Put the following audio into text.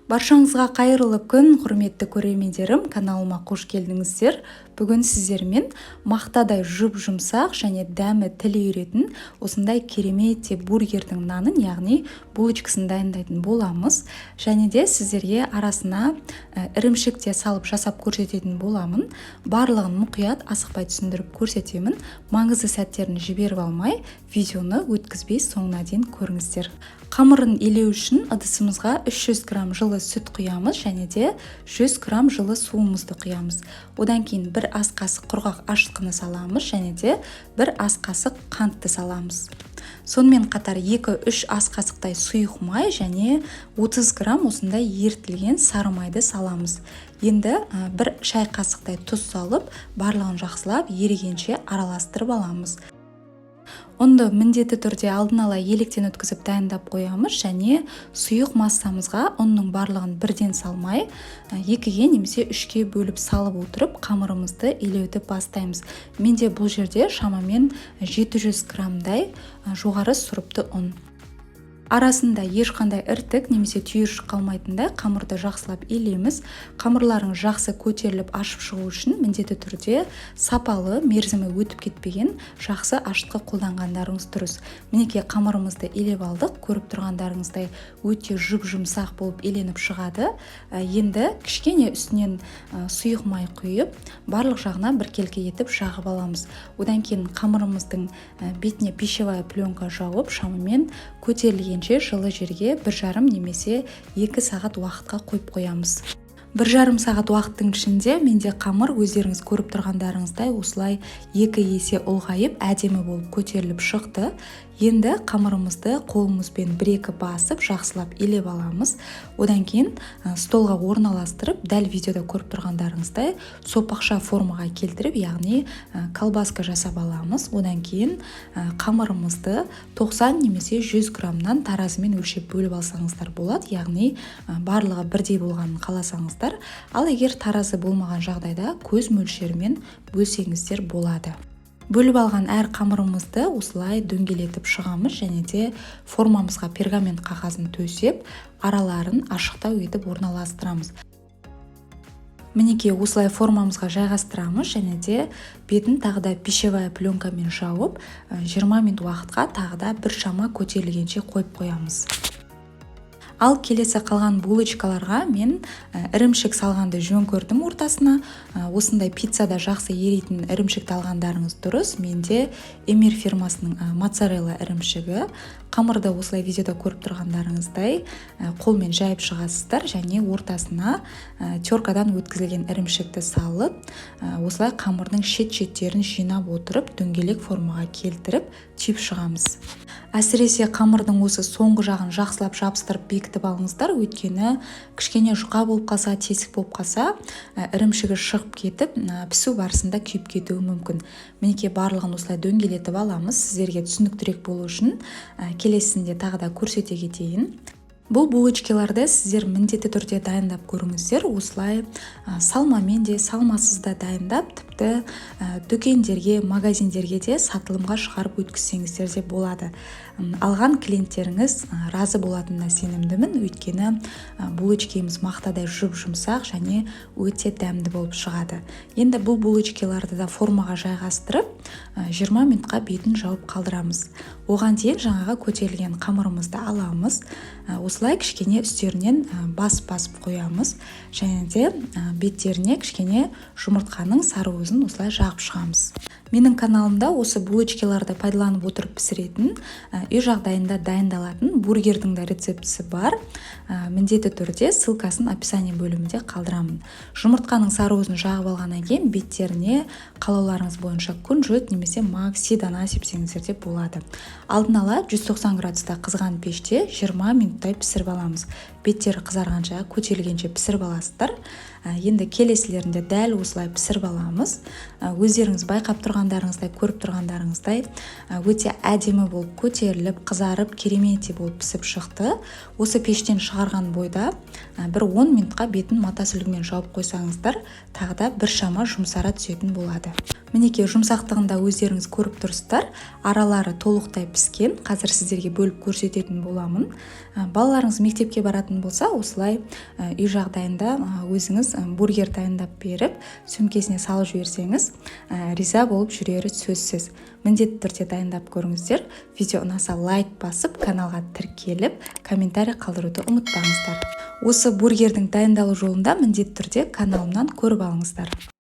Баршаңызға қайырлы күн, құрметті көрермендерім! Каналыма қош келдіңіздер! Бүгін сіздермен мақтадай жұп-жұмсақ және дәмі тіл үйіретін осындай керемет бургердің нанын, яғни булочкасын дайындайтын боламыз. Және де сіздерге арасына ірімшік те салып жасап көрсететін боламын. Барлығын мұқият, асықпай түсіндіріп көрсетемін. Маңызды сәттерін жіберіп алмай, видеоны өткізбей соңына дейін көріңіздер. Қамырын илеу үшін ыдысымызға 300 грамм жылы сүт құямыз және де 100 грамм жылы суымызды құямыз. Одан кейін бір ас қасық құрғақ ашытқыны саламыз және де бір ас қасық қантты саламыз. Сонымен қатар 2-3 ас қасықтай сұйық май және 30 грамм осындай ерітілген сары майды саламыз. Енді бір шай қасықтай тұз салып, барлығын жақсылап ерігенше араластырып аламыз. Ұнды міндетті түрде алдын ала електен өткізіп дайындап қоямыз және сұйық массамызға ұнның барлығын бірден салмай, екіге немесе үшке бөліп салып отырып, қамырымызды илеуді бастаймыз. Менде бұл жерде шамамен 700 граммдай жоғары сұрыпты ұн. Арасында ешқандай іртік немесе түйіршік қалмайтындай қамырды жақсылап илейміз. Қамырларыңыз жақсы көтеріліп, ашып шығу үшін міндетті түрде сапалы, мерзімі өтіп кетпеген жақсы ашытқы қолданғандарыңыз дұрыс. Мінекей, қамырымызды илеп алдық. Көріп тұрғандарыңыздай, өте жұп-жұмсақ болып иленіп шығады. Енді кішкене үстінен сұйық май құйып, барлық жағына біркелкі етіп жағып аламыз. Одан кейін қамырымыздың бетіне пищевая пленка жауып, шамамен көтерілгенше жылы жерге 1,5 немесе 2 сағат уақытқа қойып қоямыз. 1,5 сағат уақыттың ішінде менде қамыр, өздеріңіз көріп тұрғандарыңыздай, осылай 2 есе ұлғайып, әдемі болып көтеріліп шықты. Енді қамырымызды қолымызбен бір екі басып, жақсылап илеп аламыз. Одан кейін столға орналастырып, дәл видеода көріп тұрғандарыңыздай сопақша формаға келтіріп, яғни колбаска жасап аламыз. Одан кейін қамырымызды 90 немесе 100 граммнан таразымен өлшеп бөліп алсаңыздар болады, яғни барлығы бірдей болғанын қаласаңыздар. Ал егер таразы болмаған жағдайда, көз мөлшерімен бөлсеңіздер болады. Бөліп алған әр қамырымызды осылай дөңгелетіп шығамыз және де формамызға пергамент қағазын төсеп, араларын ашықтау етіп орналастырамыз. Мінекей, осылай формамызға жайғастырамыз және де бетін тағы да пищевая пленкамен жауып, 20 минут уақытқа тағы да бір шама көтерілгенше қойып қоямыз. Ал келесі қалған булочкаларға мен ірімшік салғанды жөн көрдім ортасына. Осындай пиццада жақсы еритін ірімшікті алғандарыңыз дұрыс. Менде Эмир фирмасының моцарелла ірімшігі. Қамырды осылай видеода көріп тұрғандарыңыздай қолмен жайып шығасыздар және ортасына теркадан өткізілген ірімшікті салып, осылай қамырдың шет шеттерін жинап отырып, дөңгелек формаға келтіріп, түйіп шығамыз. Әсіресе қамырдың осы соңғы жағын жақсылап жабыстырып, бекітіп алыңыздар, өйткені кішкене жұқа болып қалса, тесік болып қалса, ірімшігі шығып кетіп, пісу барысында күйіп кетуі мүмкін. Мінекей, барлығын осылай дөңгелетіп аламыз. Сіздерге түсініктірек болу үшін келесінде тағы да көрсете кетейін. Бұл булочкаларды сіздер міндетті түрде дайындап көріңіздер. Осылай салмамен де, салмасыз да дайындап, тіпті дүкендерге, магазиндерге де сатылымға шығарып өткізсеңіздер де болады. Алған клиенттеріңіз разы болатынына сенімдімін, өйткені булочкеміз мақтадай жұп жұмсақ және өте дәмді болып шығады. Енді бұл булочкаларды да формаға жайғастырып, 20 минутқа бетін жауып қалдырамыз. Оған дейін жаңағы көтерілген қамырымызды аламыз, осылай кішкене үстерінен басып басып қоямыз және де беттеріне кішкене жұмыртқаның сары уызын осылай жағып шығамыз. Менің каналымда осы булочкаларды пайдаланып отырып пісіретін, үй жағдайында дайындалатын бургердің де рецептісі бар. Міндетті түрде ссылкасын описание бөлімінде қалдырамын. Жұмыртқаның сары уызын жағып алғаннан кейін беттеріне қалауларыңыз бойынша күнжіт немесе мак, седана сепсеңіздер де болады. Алдын ала 190 градуста қызған пеште 20 минуттай пісіріп аламыз. Беттері қызарғанша, көтерілгенше пісіріп аласыздар. Енді келесілерінде дәл осылай пісіріп аламыз. Өздеріңіз байқап тұрғандарыңыздай, көріп тұрғандарыңыздай, өте әдемі болып көтеріліп, қызарып, кереметтей болып пісіп шықты. Осы пештен шығарған бойда бір 10 минутқа бетін мата сүлгімен жауып қойсаңыздар, тағы да біршама жұмсара түсетін болады. Мінекей, жұмсақтығын да өздеріңіз көріп тұрсыздар, аралары толықтай піскен. Қазір сіздерге бөліп көрсететін боламын. Балаларыңыз мектепке баратын болса, осылай үй жағдайында өзіңіз бургер дайындап беріп, сөмкесіне салып жіберсеңіз, риза болып жүрері сөзсіз. Міндетті түрде дайындап көріңіздер. Видео ұнаса, лайк басып, каналға тіркеліп, комментарий қалдыруды ұмытпаңыздар. Осы бургердің дайындалу жолында міндетті түрде каналымнан көріп алыңыздар.